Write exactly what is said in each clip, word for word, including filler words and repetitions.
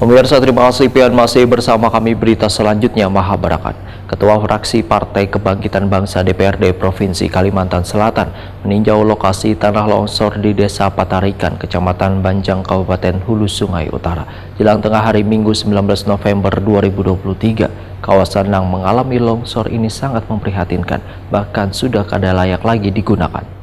Pemirsa, terima kasih pian masih bersama kami. Berita selanjutnya, Mahabarakat. Ketua Fraksi Partai Kebangkitan Bangsa D P R D Provinsi Kalimantan Selatan meninjau lokasi tanah longsor di Desa Patarikan, Kecamatan Banjang, Kabupaten Hulu Sungai Utara, jelang tengah hari Minggu, sembilan belas November dua ribu dua puluh tiga. Kawasan yang mengalami longsor ini sangat memprihatinkan, bahkan sudah kada layak lagi digunakan.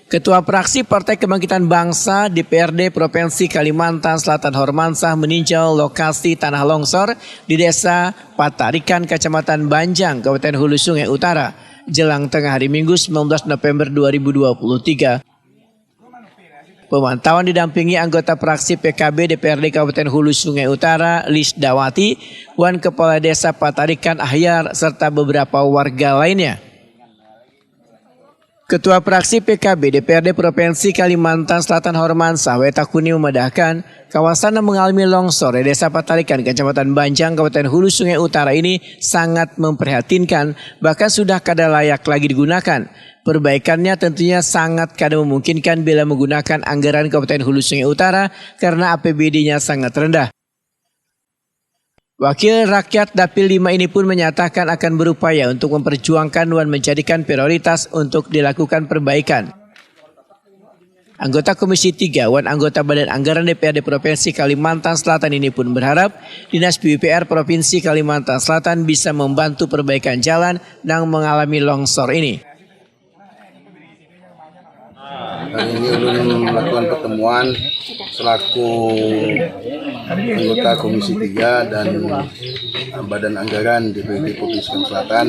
Ketua Fraksi Partai Kebangkitan Bangsa D P R D Provinsi Kalimantan Selatan Hormansah meninjau lokasi tanah longsor di Desa Patarikan, Kecamatan Banjang, Kabupaten Hulu Sungai Utara, jelang tengah hari Minggu, sembilan belas November dua ribu dua puluh tiga. Pemantauan didampingi anggota fraksi P K B D P R D Kabupaten Hulu Sungai Utara, Lisdawati, wan Kepala Desa Patarikan Ahyar, serta beberapa warga lainnya. Ketua Fraksi P K B D P R D Provinsi Kalimantan Selatan Hormansah Wetakuni memadahkan, kawasan yang mengalami longsor di Desa Patarikan, Kecamatan Banjang, Kabupaten Hulu Sungai Utara ini sangat memprihatinkan, bahkan sudah kada layak lagi digunakan. Perbaikannya tentunya sangat kada memungkinkan bila menggunakan anggaran Kabupaten Hulu Sungai Utara karena A P B D-nya sangat rendah. Wakil Rakyat Dapil lima ini pun menyatakan akan berupaya untuk memperjuangkan wan menjadikan prioritas untuk dilakukan perbaikan. Anggota Komisi tiga wan anggota Badan Anggaran D P R D Provinsi Kalimantan Selatan ini pun berharap Dinas P U P R Provinsi Kalimantan Selatan bisa membantu perbaikan jalan yang mengalami longsor ini. Hari ini ulun melakukan pertemuan selaku anggota Komisi tiga dan Badan Anggaran D P D Provinsi Kalimantan Selatan,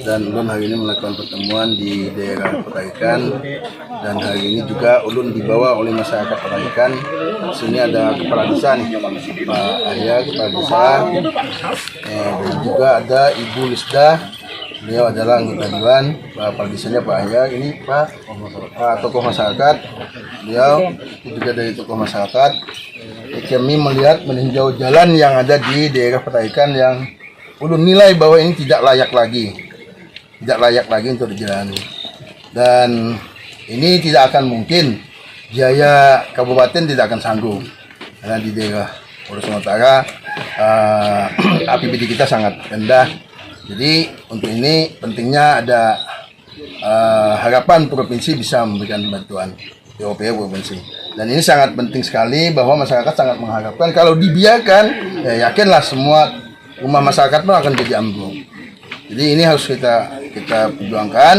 dan ulun hari ini melakukan pertemuan di daerah Patarikan, dan hari ini juga ulun dibawa oleh masyarakat Patarikan. Sini ada kepala desa nih, Pak Arya, kepala desa. Eh, dan juga ada Ibu Lisda, beliau adalah anggota dewan. Pak, kepala desanya Pak Arya, ini Pak, Pak tokoh masyarakat, beliau juga dari tokoh masyarakat. Kami melihat meninjau jalan yang ada di daerah Patarikan yang ulun nilai bahwa ini tidak layak lagi, tidak layak lagi untuk dijalani. Dan ini tidak akan mungkin biaya kabupaten tidak akan sanggup karena di daerah Hulu Sungai Utara, eh, A P B D kita sangat rendah. Jadi untuk ini pentingnya ada eh, harapan provinsi bisa memberikan bantuan P O P provinsi. Dan ini sangat penting sekali bahwa masyarakat sangat mengharapkan, kalau dibiarkan, ya yakinlah semua rumah masyarakat pun akan jadi ambruk. Jadi ini harus kita kita perjuangkan,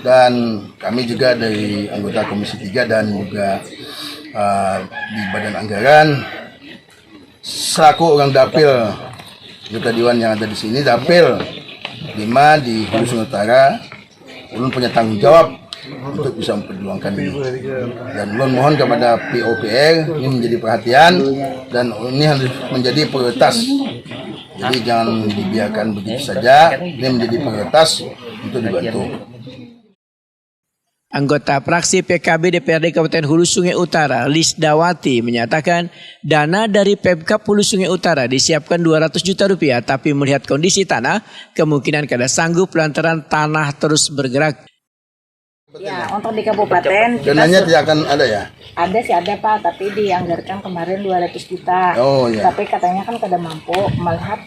dan kami juga dari anggota Komisi tiga dan juga eh, di Badan Anggaran selaku orang dapil anggota dewan yang ada di sini, dapil lima di Hulu Sungai Utara, ulun punya tanggung jawab untuk bisa memperjuangkan ini. Dan ulun mohon kepada P O P R ini menjadi perhatian dan ini harus menjadi prioritas. Jadi jangan dibiarkan begitu saja, ini menjadi prioritas untuk dibantu. Anggota fraksi P K B D P R D Kabupaten Hulu Sungai Utara, Lisdawati, menyatakan dana dari Pemkab Hulu Sungai Utara disiapkan dua ratus juta rupiah, tapi melihat kondisi tanah, kemungkinan kada sanggup lantaran tanah terus bergerak. Ya, untuk di kabupaten kita Dananya tidak akan ada ya? Ada sih ada Pak, tapi dianggarkan kemarin dua ratus juta. Oh, iya. Tapi katanya kan kada mampu melihat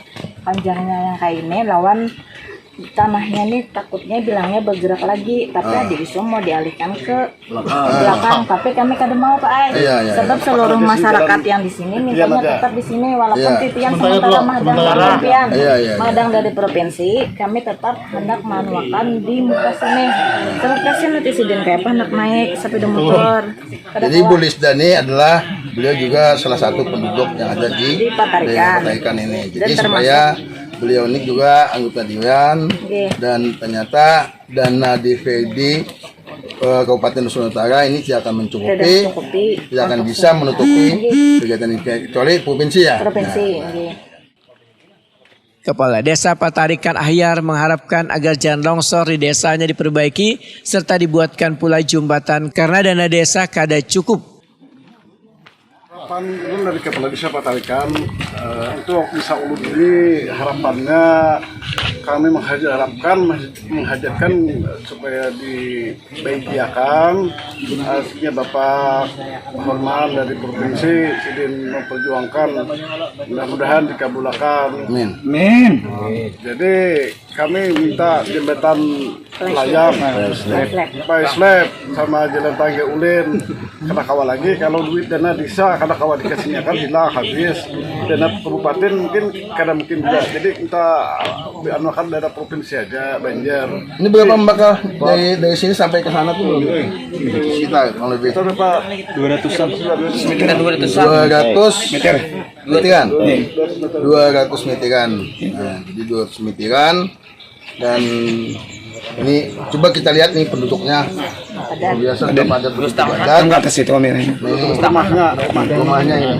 panjangnya yang kayak ini lawan tanahnya nih takutnya bilangnya bergerak lagi, tapi Ah. ada isu mau dialihkan ke belakang, tapi kami kada mau Pak ai. Iya, iya, Sebab iya. Seluruh masyarakat yang di sini mintanya tetap di sini walaupun Iya. Titian sementara mahadang sementara. dari Titian. Iya, iya, iya. Mahadang dari provinsi, kami tetap hendak manuakan di muka sini. Sebab kasihan nanti sidin kayak apa hendak naik sepeda motor. Kada Jadi kawa. Bu Lisda ini adalah beliau juga salah satu penduduk yang ada di Di Patarikan. daerah Patarikan ini. Jadi Dan termasuk- supaya beliau ini juga anggota dewan Oke. Dan ternyata dana D P D eh, Kabupaten Hulu Sungai Utara ini tidak akan mencukupi, Tidak mencukupi. tidak akan bisa menutupi kegiatan ini kecuali provinsi ya. Provinsi. Nah, Oke. Kepala Desa Patarikan Ahyar mengharapkan agar jalan longsor di desanya diperbaiki serta dibuatkan pula jembatan karena dana desa kada cukup. Pan ulun dari Kepala Desa Patarikan, eh, untuk Desa Ulun ini harapannya kami menghajar, harapkan menghajatkan supaya dibagiakan, eh, sehingga Bapak Horman dari provinsi sidin memperjuangkan, mudah-mudahan dikabulakan. Amin. Amin. Jadi kami minta jembatan layang, payslab sama jalan tangga ulin. Kada kawa lagi kalau duit dana desa kada kawa dikasihkan, hilang habis. Dana kabupaten mungkin kada mungkin juga. Jadi minta anuakan dana provinsi aja, Banjar. Ini berapa membakar dari dari sini sampai ke sana tuh belum? Sekitar kurang lebih. Kita berapa? Dua ratusan. Sekitar dua ratusan. Dua ratus meteran. Dua ratus meteran. Nah, jadi dua ratus meteran. Dan ini coba kita lihat nih penduduknya. Luar biasa sudah padat begitu padat. Angkat ke situ kameranya. Nah, ini rumahnya, rumahnya ini.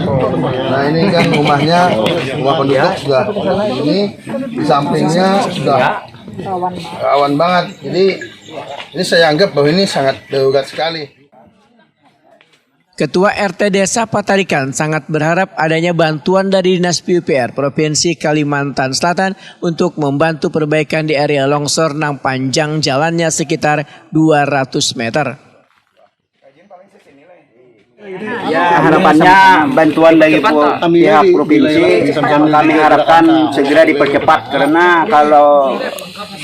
Nah, ini kan rumahnya, rumah penduduk sudah ini, di sampingnya sudah rawan banget. Jadi ini saya anggap bahwa ini sangat darurat sekali. Ketua R T Desa Patarikan sangat berharap adanya bantuan dari Dinas P U P R Provinsi Kalimantan Selatan untuk membantu perbaikan di area longsor nang panjang jalannya sekitar dua ratus meter. Ya, harapannya bantuan dari pu- pihak provinsi kami harapkan segera dipercepat, karena kalau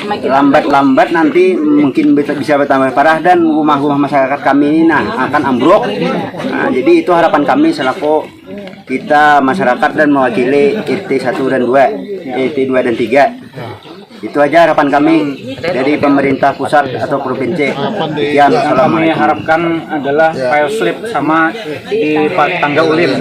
lambat-lambat nanti mungkin bisa, bisa bertambah parah dan rumah-rumah masyarakat kami ini nah akan ambruk. Nah, jadi itu harapan kami selaku kita masyarakat dan mewakili R T satu dan dua, R T dua dan tiga. Itu aja harapan kami dari pemerintah pusat atau provinsi. Sekian, Yang kami assalamualaikum. Harapkan adalah payslab sama di pa- tangga ulin.